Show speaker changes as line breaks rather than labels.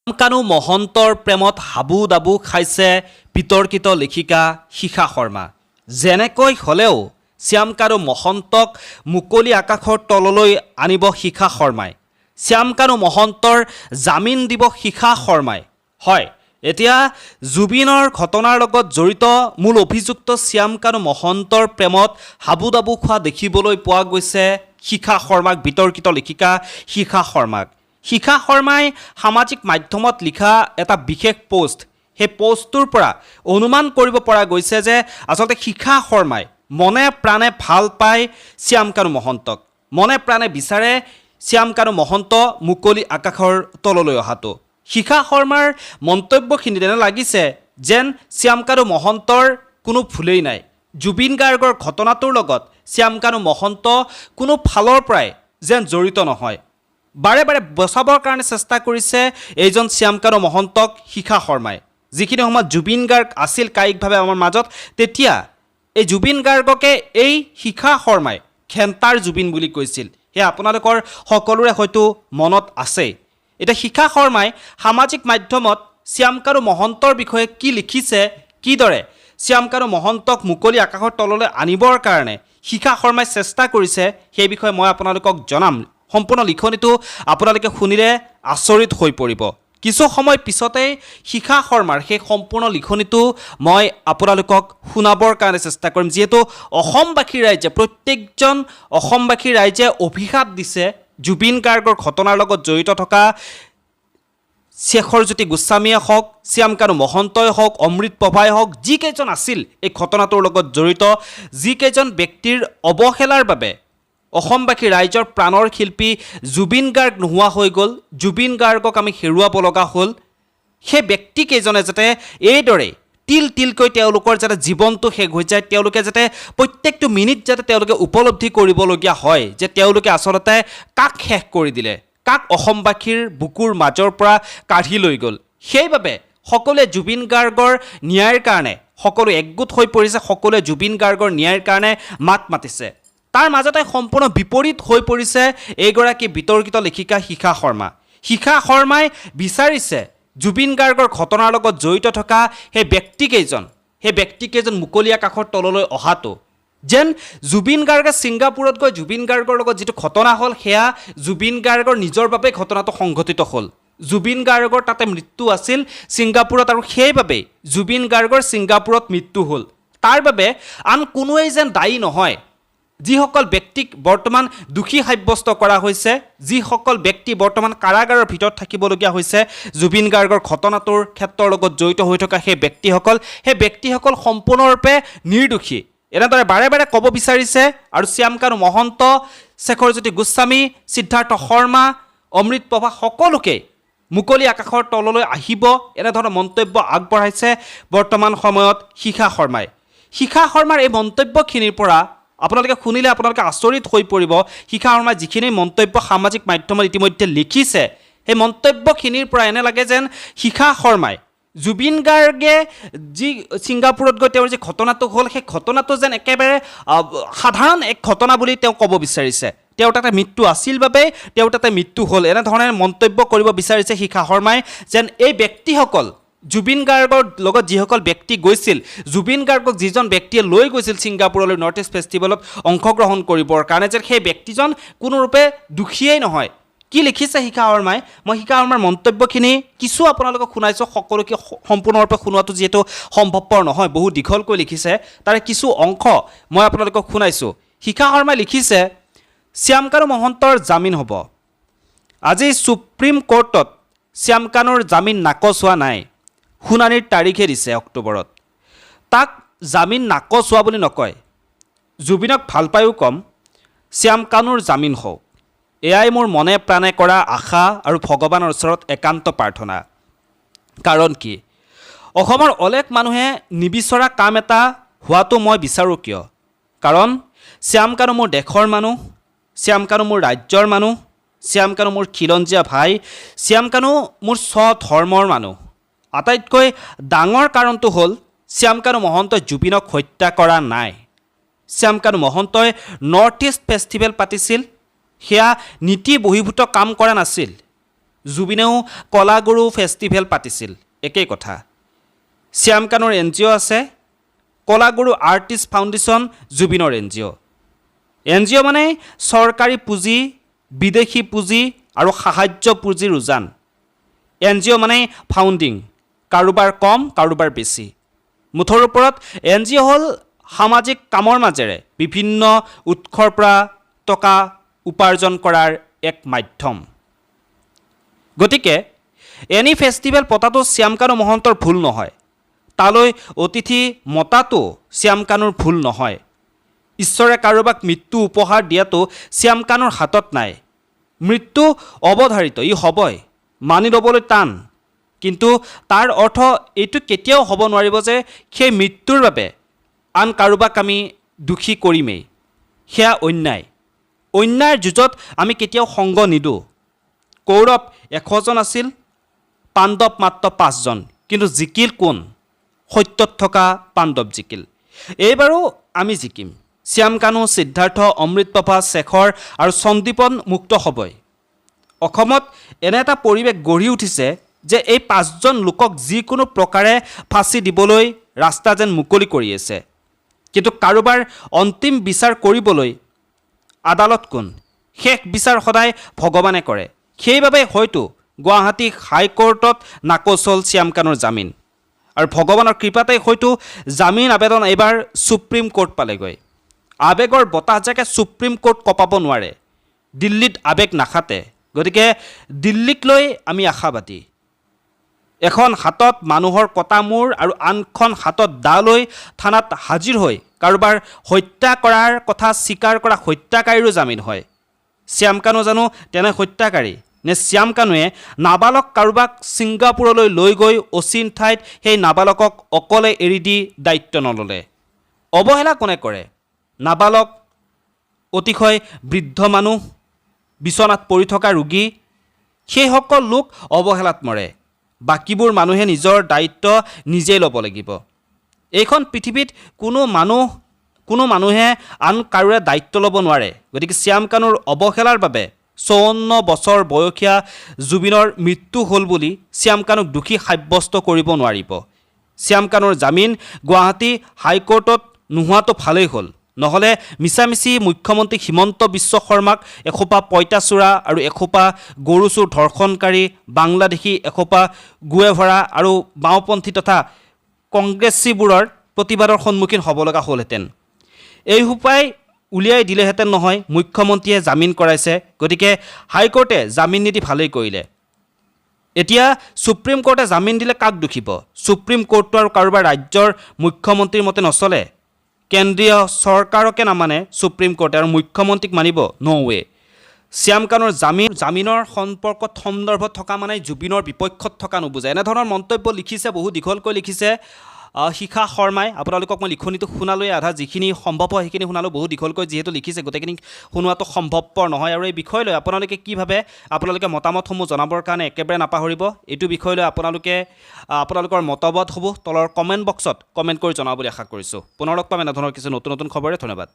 শ্যামকানু মহন্তৰ প্ৰেমত হাবু ডাবু খাইছে বিতৰ্কিত লেখিকা শিখা শৰ্মা। যেনেকৈ হ'লেও শ্যামকানু মহন্তক মুকলি আকাশৰ তললৈ আনিব শিখা শৰ্মাই। শ্যামকানু মহন্তৰ জামিন দিব শিখা শৰ্মাই। হয়, এতিয়া জুবিনৰ ঘটনাৰ লগত জড়িত মূল অভিযুক্ত শ্যামকানু মহন্তৰ প্ৰেমত হাবু ডাবু খোৱা দেখিবলৈ পোৱা গৈছে শিখা শৰ্মাক, বিতৰ্কিত লেখিকা শিখা শৰ্মাক। শিখা শৰ্মাই সামাজিক মাধ্যমত লিখা এটা বিশেষ পোষ্ট, সেই পোষ্টটোৰ পৰা অনুমান কৰিব পৰা গৈছে যে আচলতে শিখা শৰ্মাই মনে প্ৰাণে ভাল পায় শ্যামকানু মহন্তক, মনে প্ৰাণে বিচাৰে শ্যামকানু মহন্ত মুকলি আকাশৰ তললৈ অহাটো। শিখা শৰ্মাৰ মন্তব্যখিনি তেনে লাগিছে যেন শ্যামকানু মহন্তৰ কোনো ভুলেই নাই, জুবিন গাৰ্গৰ ঘটনাটোৰ লগত শ্যামকানু মহন্ত কোনো ফালৰ পৰাই যেন জড়িত নহয়। বাৰে বাৰে বচাবৰ কাৰণে চেষ্টা কৰিছে এইজন শ্যামকানু মহন্তক শিখা শৰ্মাই। যিখিনি সময়ত জুবিন গাৰ্গ আছিল কায়িকভাৱে আমাৰ মাজত, তেতিয়া এই জুবিন গাৰ্গকে এই শিখা শৰ্মাই ঘেণ্টাৰ জুবিন বুলি কৈছিল। সেয়া আপোনালোকৰ সকলোৰে হয়তো মনত আছেই। এতিয়া শিখা শৰ্মাই সামাজিক মাধ্যমত শ্যামকানু মহন্তৰ বিষয়ে কি লিখিছে, কিদৰে শ্যামকানু মহন্তক মুকলি আকাশৰ তললৈ আনিবৰ কাৰণে শিখা শৰ্মাই চেষ্টা কৰিছে, সেই বিষয়ে মই আপোনালোকক জনাম। সম্পূৰ্ণ লিখনিটো আপোনালোকে শুনিলে আচৰিত হৈ পৰিব। কিছু সময় পিছতেই শিখা শৰ্মাৰ সেই সম্পূৰ্ণ লিখনিটো মই আপোনালোকক শুনাবৰ কাৰণে চেষ্টা কৰিম। যিহেতু অসমবাসী ৰাইজে, প্ৰত্যেকজন অসমবাসী ৰাইজে অভিশাপ দিছে জুবিন গাৰ্গৰ ঘটনাৰ লগত জড়িত থকা শেখৰজ্যোতি গোস্বামীয়ে হওক, শ্যামকানু মহন্তই হওক, অমৃত প্ৰভাই হওক, যিকেইজন আছিল এই ঘটনাটোৰ লগত জড়িত, যিকেইজন ব্যক্তিৰ অৱহেলাৰ বাবে অসমবাসী ৰাইজৰ প্ৰাণৰ শিল্পী জুবিন গাৰ্গ নোহোৱা হৈ গ'ল, জুবিন গাৰ্গক আমি হেৰুৱাব লগা হ'ল, সেই ব্যক্তিকেইজনে যাতে এইদৰেই তিল তিলকৈ তেওঁলোকৰ যাতে জীৱনটো শেষ হৈ যায়, তেওঁলোকে যাতে প্ৰত্যেকটো মিনিট যাতে তেওঁলোকে উপলব্ধি কৰিবলগীয়া হয় যে তেওঁলোকে আচলতে কাক শেষ কৰি দিলে, কাক অসমবাসীৰ বুকুৰ মাজৰ পৰা কাঢ়ি লৈ গ'ল। সেইবাবে সকলোৱে জুবিন গাৰ্গৰ ন্যায়ৰ কাৰণে সকলো একগোট হৈ পৰিছে, সকলোৱে জুবিন গাৰ্গৰ ন্যায়ৰ কাৰণে মাত মাতিছে। তাৰ মাজতে সম্পূৰ্ণ বিপৰীত হৈ পৰিছে এইগৰাকী বিতৰ্কিত লেখিকা শিখা শৰ্মা। শিখা শৰ্মাই বিচাৰিছে জুবিন গাৰ্গৰ ঘটনাৰ লগত জড়িত থকা সেই ব্যক্তিকেইজন মুকলি আকাশৰ তললৈ অহাটো। যেন জুবিন গাৰ্গে ছিংগাপুৰত গৈ জুবিন গাৰ্গৰ লগত যিটো ঘটনা হ'ল, সেয়া জুবিন গাৰ্গৰ নিজৰ বাবে ঘটনাটো সংঘটিত হ'ল। জুবিন গাৰ্গৰ তাতে মৃত্যু আছিল ছিংগাপুৰত আৰু সেইবাবেই জুবিন গাৰ্গৰ ছিংগাপুৰত মৃত্যু হ'ল। তাৰ বাবে আন কোনোৱেই যেন দায়ী নহয়। যিসকল ব্যক্তিক বৰ্তমান দোষী সাব্যস্ত কৰা হৈছে, যিসকল ব্যক্তি বৰ্তমান কাৰাগাৰৰ ভিতৰত থাকিবলগীয়া হৈছে, জুবিন গাৰ্গৰ ঘটনাটোৰ ক্ষেত্ৰৰ লগত জড়িত হৈ থকা সেই ব্যক্তিসকল সম্পূৰ্ণৰূপে নিৰ্দোষী, এনেদৰে বাৰে বাৰে ক'ব বিচাৰিছে। আৰু শ্যামকানু মহন্ত, শেখৰজ্যোতি গোস্বামী, সিদ্ধাৰ্থ শৰ্মা, অমৃত প্ৰভা সকলোকে মুকলি আকাশৰ তললৈ আহিব, এনেধৰণৰ মন্তব্য আগবঢ়াইছে বৰ্তমান সময়ত শিখা শৰ্মাই। শিখা শৰ্মাৰ এই মন্তব্যখিনিৰ পৰা আপোনালোকে শুনিলে আপোনালোকে আচৰিত হৈ পৰিব। শিখা শৰ্মাই যিখিনি মন্তব্য সামাজিক মাধ্যমত ইতিমধ্যে লিখিছে, সেই মন্তব্যখিনিৰ পৰা এনে লাগে যেন শিখা শৰ্মাই জুবিন গাৰ্গে যি ছিংগাপুৰত গৈ তেওঁৰ যি ঘটনাটো হ'ল, সেই ঘটনাটো যেন একেবাৰে সাধাৰণ এক ঘটনা বুলি তেওঁ ক'ব বিচাৰিছে। তেওঁৰ তাতে মৃত্যু আছিল বাবে তেওঁৰ তাতে মৃত্যু হ'ল, এনেধৰণে মন্তব্য কৰিব বিচাৰিছে শিখা শৰ্মাই। যেন এই ব্যক্তিসকল, জুবিন গাৰ্গৰ লগত যিসকল ব্যক্তি গৈছিল, জুবিন গাৰ্গক যিজন ব্যক্তিয়ে লৈ গৈছিল ছিংগাপুৰলৈ নৰ্থ ইষ্ট ফেষ্টিভেলত অংশগ্ৰহণ কৰিবৰ কাৰণে, যেন সেই ব্যক্তিজন কোনোৰূপে দোষীয়েই নহয়। কি লিখিছে শিখা শৰ্মাই, মই শিখা শৰ্মাৰ মন্তব্যখিনি কিছু আপোনালোকক শুনাইছোঁ। সকলোকে সম্পূৰ্ণৰূপে শুনোৱাটো যিহেতু সম্ভৱপৰ নহয়, বহু দীঘলকৈ লিখিছে, তাৰে কিছু অংশ মই আপোনালোকক শুনাইছোঁ। শিখা শৰ্মাই লিখিছে, "শ্যামকানু মহন্তৰ জামিন হ'ব। আজি সুপ্ৰিম কোৰ্টত শ্যামকানুৰ জামিন নাকচ হোৱা নাই, শুনানিৰ তাৰিখে দিছে অক্টোবৰত। তাক জামিন নাকচ হোৱা বুলি নকয়। জুবিনক ভাল পায়ো কম, শ্যামকানুৰ জামিন হওক। এয়াই মোৰ মনে প্ৰাণে কৰা আশা আৰু ভগৱানৰ ওচৰত একান্ত প্ৰাৰ্থনা। কাৰণ কি, অসমৰ অলেখ মানুহে নিবিচৰা কাম এটা হোৱাটো মই বিচাৰোঁ। কিয়? কাৰণ শ্যামকানু মোৰ দেশৰ মানুহ, শ্যামকানু মোৰ ৰাজ্যৰ মানুহ, শ্যামকানু মোৰ খিলঞ্জীয়া ভাই, শ্যামকানু মোৰ স্বধৰ্মৰ মানুহ। আটাইতকৈ ডাঙৰ কাৰণটো হ'ল শ্যামকানু মহন্তই জুবিনক হত্যা কৰা নাই। শ্যামকানু মহন্তই নৰ্থ ইষ্ট ফেষ্টিভেল পাতিছিল, সেয়া নীতি বহিৰ্ভূত কাম কৰা নাছিল। জুবিনেও কলাগুৰু ফেষ্টিভেল পাতিছিল, একেই কথা। শ্যামকানুৰ এন জি অ' আছে, কলাগুৰু আৰ্টিষ্ট ফাউণ্ডেশ্যন জুবিনৰ এন জি অ'। এন জি অ' মানে চৰকাৰী পুঁজি, বিদেশী পুঁজি আৰু সাহায্য পুঁজিৰ উজান। এন জি অ' মানে ফাউণ্ডিং, কাৰোবাৰ কম কাৰোবাৰ বেছি। মুঠৰ ওপৰত এন জি অ' হ'ল সামাজিক কামৰ মাজেৰে বিভিন্ন উৎসৰ পৰা টকা উপাৰ্জন কৰাৰ এক মাধ্যম। গতিকে এনি ফেষ্টিভেল পতাটো শ্যামকানু মহন্তৰ ভুল নহয়, তালৈ অতিথি মতাটো শ্যামকানুৰ ভুল নহয়। ঈশ্বৰে কাৰোবাক মৃত্যু উপহাৰ দিয়াটো শ্যামকানুৰ হাতত নাই। মৃত্যু অৱধাৰিত, ই হ'বই, মানি ল'বলৈ টান। কিন্তু তাৰ অৰ্থ এইটো কেতিয়াও হ'ব নোৱাৰিব যে সেই মৃত্যুৰ বাবে আন কাৰোবাক আমি দোষী কৰিমেই। সেয়া অন্যায়। অন্যায়ৰ যুঁজত আমি কেতিয়াও সংগ নিদিওঁ। কৌৰৱ 100জন আছিল, পাণ্ডৱ মাত্ৰ 5জন, কিন্তু জিকিল কোন? সত্যত থকা পাণ্ডৱ জিকিল। এইবাৰো আমি জিকিম। শ্যামকানু, সিদ্ধাৰ্থ, অমৃতপ্ৰভা, শেখৰ আৰু সন্দীপন মুক্ত হ'বই। অসমত এনে এটা পৰিৱেশ গঢ়ি উঠিছে যে এই 5জন লোকক যিকোনো প্ৰকাৰে ফাঁচি দিবলৈ ৰাস্তা যেন মুকলি কৰি আছে। কিন্তু কাৰোবাৰ অন্তিম বিচাৰ কৰিবলৈ আদালত কোন? শেষ বিচাৰ সদায় ভগৱানে কৰে। সেইবাবে হয়তো গুৱাহাটী হাইকোৰ্টত নাকচ হ'ল শ্যামকানুৰ জামিন, আৰু ভগৱানৰ কৃপাতেই হয়তো জামিন আবেদন এইবাৰ সুপ্ৰিম কোৰ্ট পালেগৈ। আৱেগৰ বতাহজাকে সুপ্ৰিম কোৰ্ট কঁপাব নোৱাৰে। দিল্লীত আৱেগ নাখাটে। গতিকে দিল্লীক লৈ আমি আশাবাদী। এখন হাতত মানুহৰ কটা মূৰ আৰু আনখন হাতত দা লৈ থানাত হাজিৰ হৈ কাৰোবাৰ হত্যা কৰাৰ কথা স্বীকাৰ কৰা হত্যাকাৰীৰো জামিন হয়। শ্যামকানু জানো তেনে হত্যাকাৰী? নে শ্যামকানুৱে নাবালক কাৰোবাক ছিংগাপুৰলৈ লৈ গৈ অচিন ঠাইত সেই নাবালকক অকলে এৰি দি দায়িত্ব নল'লে? অৱহেলা কোনে কৰে? নাবালক, অতিশয় বৃদ্ধ মানুহ, বিচনাত পৰি থকা ৰোগী, সেইসকল লোক অৱহেলাত মৰে। বাকীবোৰ মানুহে নিজৰ দায়িত্ব নিজেই ল'ব লাগিব। এইখন পৃথিৱীত কোনো মানুহে আন কাৰোৰে দায়িত্ব ল'ব নোৱাৰে। গতিকে শ্যামকানুৰ অৱহেলাৰ বাবে 54 বছৰ বয়সীয়া জুবিনৰ মৃত্যু হ'ল বুলি শ্যামকানুক দোষী সাব্যস্ত কৰিব নোৱাৰিব। শ্যামকানুৰ জামিন গুৱাহাটী হাইকোৰ্টত নোহোৱাটো ভালেই হ'ল। নহ'লে মিছামিছি মুখ্যমন্ত্ৰী হিমন্ত বিশ্ব শৰ্মাক এসোপা পঁইতাচোৰা আৰু এসোপা গৰুচোৰ ধৰ্ষণকাৰী বাংলাদেশী, এসোপা গোৱেভৰা আৰু বাওঁপন্থী তথা কংগ্ৰেছীবোৰৰ প্ৰতিবাদৰ সন্মুখীন হ'ব লগা হ'লহেঁতেন। এই সোপাই উলিয়াই দিলেহেঁতেন নহয়, মুখ্যমন্ত্ৰীয়ে জামিন কৰাইছে, গতিকে হাইকোৰ্টে জামিন নিদি ভালেই কৰিলে। এতিয়া সুপ্ৰিম কোৰ্টে জামিন দিলে কাক দোষিব? সুপ্ৰিম কোৰ্টটো আৰু কাৰোবাৰ ৰাজ্যৰ মুখ্যমন্ত্ৰীৰ মতে নচলে। কেন্দ্ৰীয় চৰকাৰকে নামানে সুপ্ৰিম কোৰ্টে, আৰু মুখ্যমন্ত্ৰীক মানিব? ন' ৱে। শ্যামকানুৰ জামিনৰ সম্পৰ্কত সন্দৰ্ভত থকা মানে জুবিনৰ বিপক্ষত থকা নুবুজায়, এনেধৰণৰ মন্তব্য লিখিছে, বহু দীঘলকৈ লিখিছে শিখা শৰ্মাই। আপোনালোকক মই লিখনিটো শুনালোৱে, আধা যিখিনি সম্ভৱ হয় সেইখিনি শুনালোঁ। বহু দীঘলকৈ যিহেতু লিখিছে, গোটেইখিনি শুনোৱাটো সম্ভৱপৰ নহয়। আৰু এই বিষয় লৈ আপোনালোকে কি ভাবে, আপোনালোকে মতামতসমূহ জনাবৰ কাৰণে একেবাৰে নাপাহৰিব। এইটো বিষয় লৈ আপোনালোকে আপোনালোকৰ মতামতসমূহ তলৰ কমেণ্ট বক্সত কমেণ্ট কৰি জনাব বুলি আশা কৰিছোঁ। পুনৰ লগ পাম এনেধৰণৰ কিছু নতুন নতুন খবৰে। ধন্যবাদ।